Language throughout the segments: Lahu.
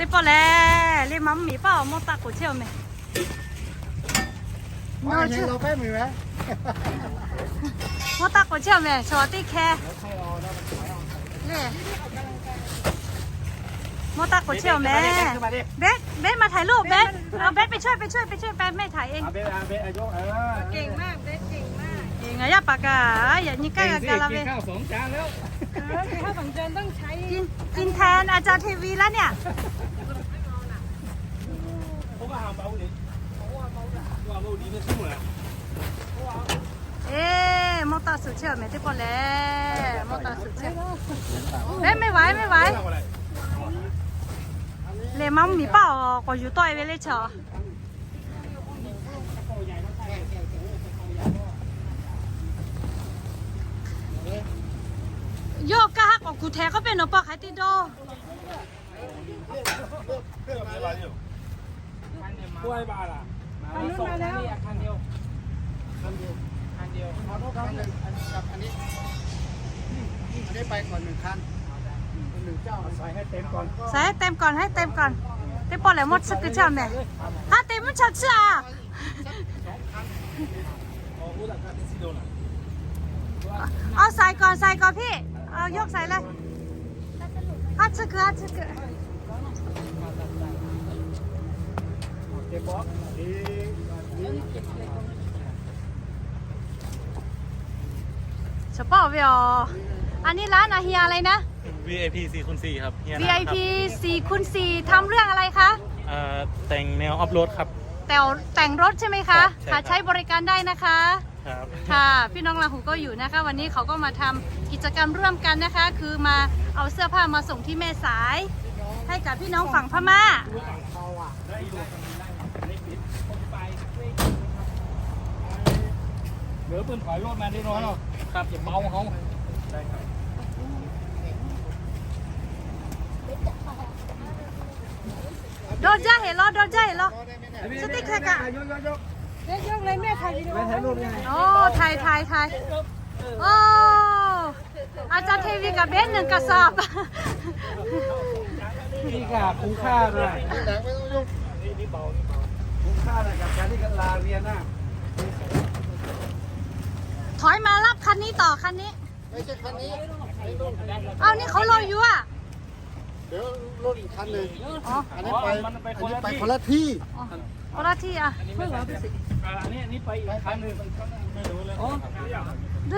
Teˇ pawˆ lehˬ, le ma mvuhˇ miˬ paˆ awˬ mawˇ taˆ k'oˍ chehˇ-oˬ mehˍ. Mawˇ taˆ k'oˍ chehˇ-oˬ mehˍ, chaw teˇ hkeh. Le, mawˇ taˆ k'oˍ chehˇ-oˬ mehˍ. Bé, bé ma htaiˍ loˬ, bé, bé ไปช่วย ไปช่วย ไปช่วย ไป แม่ถ่ายเอง เก่งมาก เบสเก่งมาก เก่งอะ yaˇ paˍ kaꞈ yaꞈ nyi kaˇ g'a ga la ve. กิน กินแทนอาจารย์เทวีแล้วเนี่ย Eˬ, mawˇ taˆ suhˍ chehˇ-oˬ mehˍ, teˇ pawˆ lehˬ, mawˇ taˆ suhˍ chehˇ. Bé ไม่ไหว ไม่ไหว le ma mvuhˇ miˬ paˆ awˬ k'awꞈ yuˬ tawˆ-e ve le chaw. Yawˇ kaˇ haˉ k'awꞈ kuˬ htehˍ k'oˆ piˇ nawˬ paw hk'aˬ hk'e te dawˇ. Xài hơi tem còn, hơi tem còn. Teˇ pawˆ lehˬ mawˇ tsuhˇ keu chehˇ mehˍ. Haˉ te mvuhˇ chaw tsuhˇ a. Awˬ, xài còn, xài còn พี่. Yawˇ xài leh. Haˉ tsuhˇ keu, haˉ tsuhˇ keu. Chaw paˆ ve awˬ. อันนี้ร้านอาเฮียอะไรนะ VIP สี่คูณสี่ ครับ VIP สี่คูณสี่ ทำเรื่องอะไรคะ เอ่อ แต่งแนวออฟโรดครับ แต่ง แต่งรถใช่ไหมคะ ครับ ใช่ครับ ค่ะ ใช้บริการได้นะคะ ครับ ค่ะ พี่น้องลาหูก็อยู่นะคะ วันนี้เขาก็มาทำกิจกรรมร่วมกันนะคะ คือมาเอาเสื้อผ้ามาส่งที่แม่สาย ให้กับพี่น้องฝั่งพม่า เดี๋ยวเปิ้ลถอยรถมานิดหน่อยเนาะ ครับ อย่าเบาเขา โดนจ้าเห็นล้อ โดนจ้าเห็นล้อ สติ๊กเกอร์กะ ยก ยก ยก ยกเลย แม่ถ่ายวิดีโอ แม่ถ่ายรูปไง โอ้ ถ่าย ถ่าย ถ่าย โอ้ อาจารย์เทวีกับเบนซ์ หนึ่งกระสอบ นี่ค่ะ คุ้มค่าเลย คุ้มค่าเลยกับการที่ลาเรียนนะ ถอยมารับคันนี้ต่อ คันนี้ ไม่ใช่คันนี้ เอา นี่เขารออยู่อะ เดี๋ยวรถอีกคันหนึ่ง อ๋อ อันนี้ไป อันนี้ไปคนละที่ อ๋อ คนละที่อะ เออ อันนี้ อันนี้ไปอีกคันหนึ่ง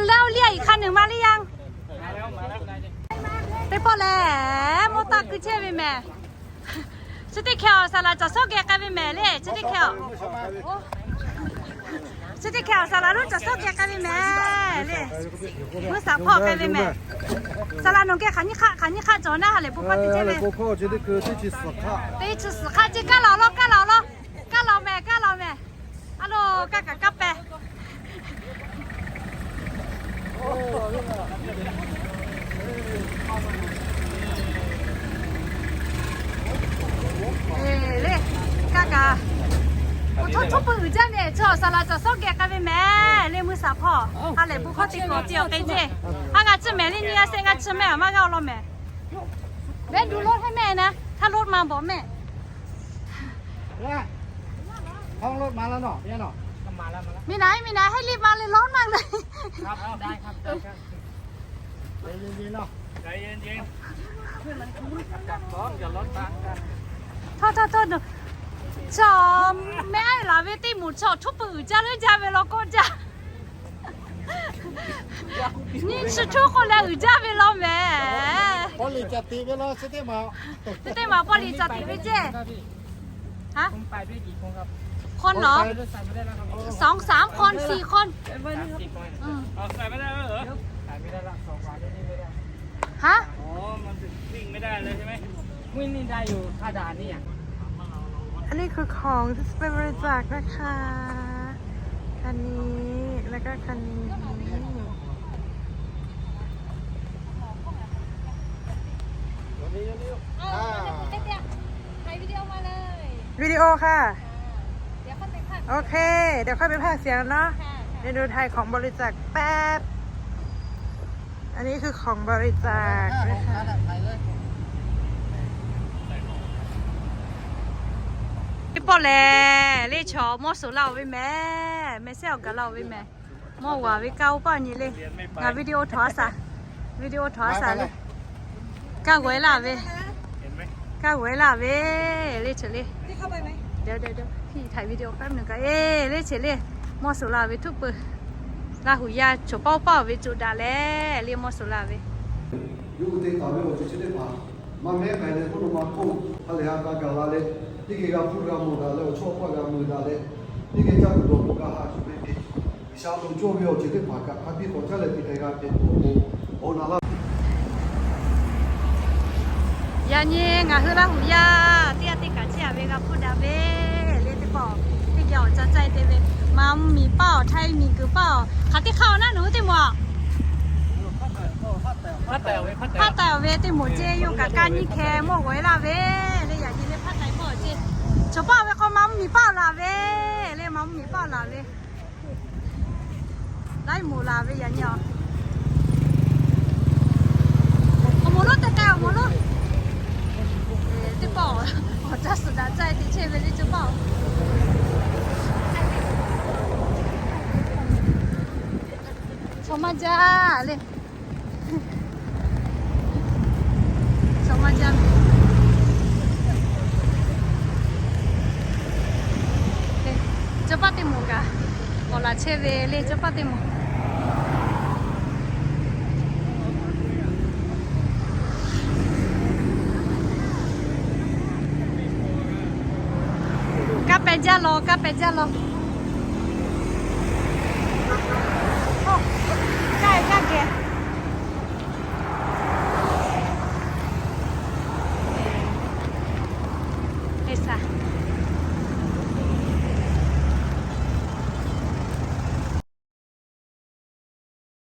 แล้วเรียกอีกคันหนึ่งมาหรือยัง มาแล้ว มาแล้ว Teˇ pawˆ lehˬ, mawˇ taˆ keu chehˇ ve mehˍ. Chi teˇ hkeh awˬ saˍ laˍ cawˬ sawˉ geh k'ai ve mehˍ le, chi teˇ hkeh awˬ. Chi teˇ hkeh awˬ saˍ laˍ lonˉ cawˬ sawˉ geh k'ai ve mehˍ le. Mvuhˇ saˍ hpawˇ k'ai ve mehˍ. Saˍ laˍ nawˬ geh hk'aˬ nyiˇ hk'aˆ, hk'aˬ nyiˇ hk'aˆ cawˬ naˉ ha lehˬ bon hpaˇ teˇ cehˇ ve. Teˇ chi suhˍ hk'aˆ ce kaˇ laˬ law, kaˇ laˬ law. Kaˇ laˬ mehˍ, kaˇ laˬ mehˍ. A lo, kaˇ kaꞈ kaˇ peh. Eˬ le, kaˇ kaꞈ. Awˬ htoˇ htoˇ pui uiˍ jaˇ mehˍ, chaw saˍ laˍ cawˬ sawˉ geh k'ai ve mehˍ le, mvuhˇ saˍ hpawˇ. Ha lehˬ bon hkawˇ te k'awꞈ te awˬ k'e ceˇ. Ha ngaˬ chi mehˍ le, nyi a se ngaˬ chi mehˍ maˇ g'a awˬ lawn mehˍ. Mehˆ du lawˉ hehˉ mehˆ na, htaˇ lawˉ ma bawˬ mehˆ. เนี่ย ห้องรถมาแล้วเนาะ เนี่ยเนาะ มาแล้ว มาแล้ว มีไหน มีไหน ให้รีบมาเลย ร้อนมากเลย ครับ ได้ครับ ได้ครับ ใจเย็นๆ เนาะ ใจเย็นๆ จับของ อย่าร้อนตากัน โทษ โทษ โทษ ดู ชอม แม่ไอ้หลาเวตี้หมูชอทุบปือจ้าเลยจ้า เวลาก็จ้า นี่ชุดทุกคนแล้วอือจ้าไปแล้วแหม ปอหลีจัดติไปแล้ว สเตมา สเตมา ปอหลีจัดติไปเจ้ ฮะ คนเหรอ สองสามคน สี่คน อืม เอาใส่ไม่ได้แล้วเหรอ ใส่ไม่ได้ละ สองวันนี้ไม่ได้ ฮะ อ๋อ มันวิ่งไม่ได้เลยใช่ไหม วิ่งนี่ได้อยู่ ถ้าด่านนี่อ่ะ อันนี้คือของที่จะไปบริจาคนะคะ คันนี้ แล้วก็คันนี้ เอา อ่า เดี๋ยวผมไปเตรียม ถ่ายวิดีโอมาเลย วิดีโอค่ะ อ่า เดี๋ยวค่อยไปพากย์ โอเค เดี๋ยวค่อยไปพากย์เสียงเนาะ ค่ะ ค่ะ เดี๋ยวดูถ่ายของบริจาคแป๊บ อันนี้คือของบริจาคนะคะ ถ่ายเลย ใส่กล่อง Pawˆ lehˬ, le chaw mawˇ suhˍ laˇ-oˬ ve mehˍ, mehˍ sehˉ awˬ gaˬ laˇ-oˬ ve mehˍ. Mawˇ g'aˬ ve kaˇ oˇ paˆ nyi le. Ngaˬ video htawˇ a shaˍ, video htawˇ a shaˍ le. Kaˇ g'awˬ e laˇ ve, kaˇ g'awˬ e laˇ ve, le chi le. Hk'e video kaˇ nu kaꞈ e le chi le. Mawˇ suhˍ laˇ ve htuˇ peuˬ. Laˇ huˍ yaˇ chaw paˆ oˇ paˆ-oˬ ve coˬ daꞈ leh le mawˇ suhˍ laˇ ve. Yawˇ hui te taˍ ve awˬ ceuˬ chi teˇ hpaˍ maˇ mehˉ k'ai leh, k'oˆ lo ma hk'oˆ hk'a lehˬ a g'a gaˬ la leh, teˇ geh g'a hpuˇ g'a mawˬ daꞈ leh, awˬ chawˇ awˬ paˆ g'a mui daꞈ leh, teˇ geh caˇ tuˬ dawˬ tuˬ g'a haꞈ shuˍ ve te, G'uiˬsha loˍ cawˇ ve awˬ ceuˬ teˇ hpaˍ kaꞈ hk'a biˇ k'awꞈ caˉ leh te k'ai g'a hpehꞈ tuˬ awˬ pon awˬ na laˇ. Yaꞈ nyi ngaˬ hui Laˇ huˍ yaˇ teˇ g'aˇ teˇ kaꞈ chehˇ a ve g'a hpuˇ daꞈ ve le teˇ pawˆ, teˇ geh awˬ ca caˇ te ve, maˍ mvuhˇ miˬ paˆ awˬ, Htaiˇ miˬguiˬ paˆ awˬ, hk'aˬ teˇ hk'aˇ awˬ naˉ nawˬ hui teˇ moˍ a hpaˇ taiˍ awˬ ve teˇ moˍ ceˇ, yawˇ kaꞈ kaˇ nyiˇ hkeh mawˇ g'awˬ e laˇ ve le. Yaꞈ nyi le hpaˇ taiˍ hpawˇ ceˇ, chaw paˆ ve k'o maˍ mvuhˇ miˬ paˆ laˬ ve le, maˍ mvuhˇ miˬ paˆ laˬ ve. Laiˉ moˍ laˬ ve yaꞈ nyi a. Awˬ moˍ lonˉ te k'ai awˬ moˍ lonˉ. Teˇ pawˆ awˬ caˇ suhˍ daꞈ caˇ e te chehˇ ve le teˇ pawˆ. Chaw maˇ jaˇ le. Chaw maˇ jaˇ ve. Cawˇ paˆ teˇ moˍ kaꞈ k'awꞈ laˬ chehˇ ve le, cawˇ paˆ teˇ moˍ. Kaˇ pehˬ jaˇ law, kaˇ pehˬ jaˇ law. Kaˇ e kaˇ geh. Eˬ,